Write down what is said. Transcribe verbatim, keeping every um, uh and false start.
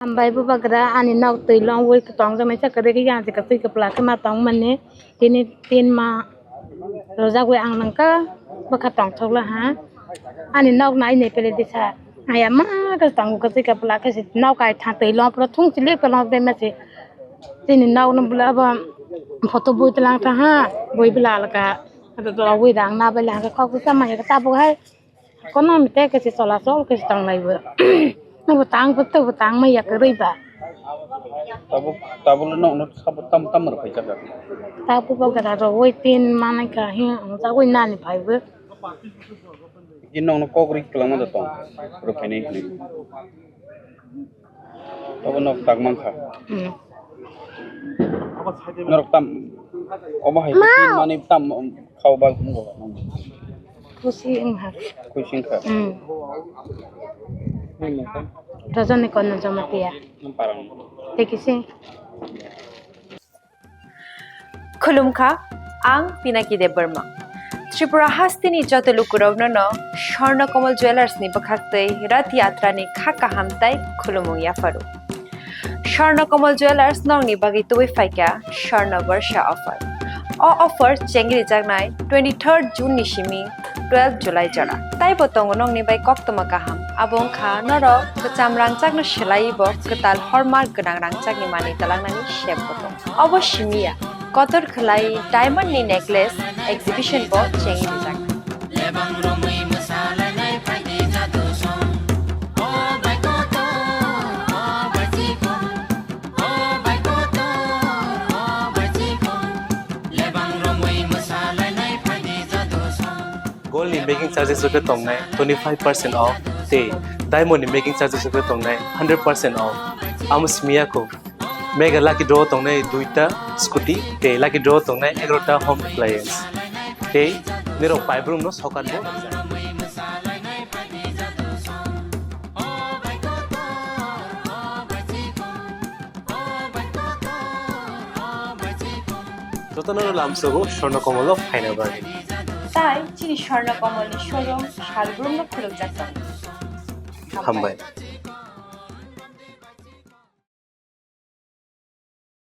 Hambai bubagra, ani nok twi longwi tongjaknai sa kwrwi khe yang se kwtwi kwpla khe ma tong mani. Tini tin ma rwjagwi ang nangkha bwkha tongthokla ha. Ani nok nai ni pele disa. Aya ma khe tongo kwtwi kwpla khe se nok kai tha twi long pro thung chili kwlong de ma se. Tini nok no bwla ba photo bui tlang tha ha. Bui bwla alka. Ado dolo bui dang na bwla khe khok sa ma ya tabuk hai. Kono mite khe se chola chol khe se tong lai bo. Nabo tang bo to bo tang ma ya kwrwi ba. Tabuk, tabuk no no sabo tam tam ro phai chaka. Tabuk bo gara ro wai tin manai ka hi ang jagwi nani phai bo. Ki nong no kok ri kwlangma da tong. Ro phai nai hinwi. Tabuk nok tak mankha. Hmm. Norok tam, obo hai tin manwi tam khao ba wng go. Khusi wngha. Khusi wngkha. Hmm. Rajani Kanya Jamatia. Nang parang. Tei kisi. Khulumkha, ang Pinaki Debbarma. Tripura hasteni joto lukurokno no Swarna Kamal Jewellers ni bwkhaktwi Rath Yatra ni kha kaham tai khulumung yapharu. Swarna Kamal Jewellers nokni bagwi tubui phaikha Swarna Barsha offer. O offer chengrijaknai twenty-third June ni simi twelve July jora. Taibo tongo nokni bai koktwma kaham. Abo wngkha norok kwcham rangchakno swlaiwi bo kwtal hallmark gwnang rangchakni manwi twlangnani sep bo tongo. Obo simi ya, kotor khwlai diamond ni necklace exhibition bo chengwi rijak. Gold ni making charges rok khe tongnai twenty five percent off, tei diamond ni making charges rok khe tongnai hundred percent off. Amo simi ya kho. Mega lucky draw tongnai duita scooty, tei lucky draw tongnai egarota home appliance. Tei nirok paibrum no sokat bo. Jotono lamsogo Swarna Kamal o phaina bagwi. Tai chini Swarna Kamal ni showroom salbrum no khulukjak tongo. Hambai.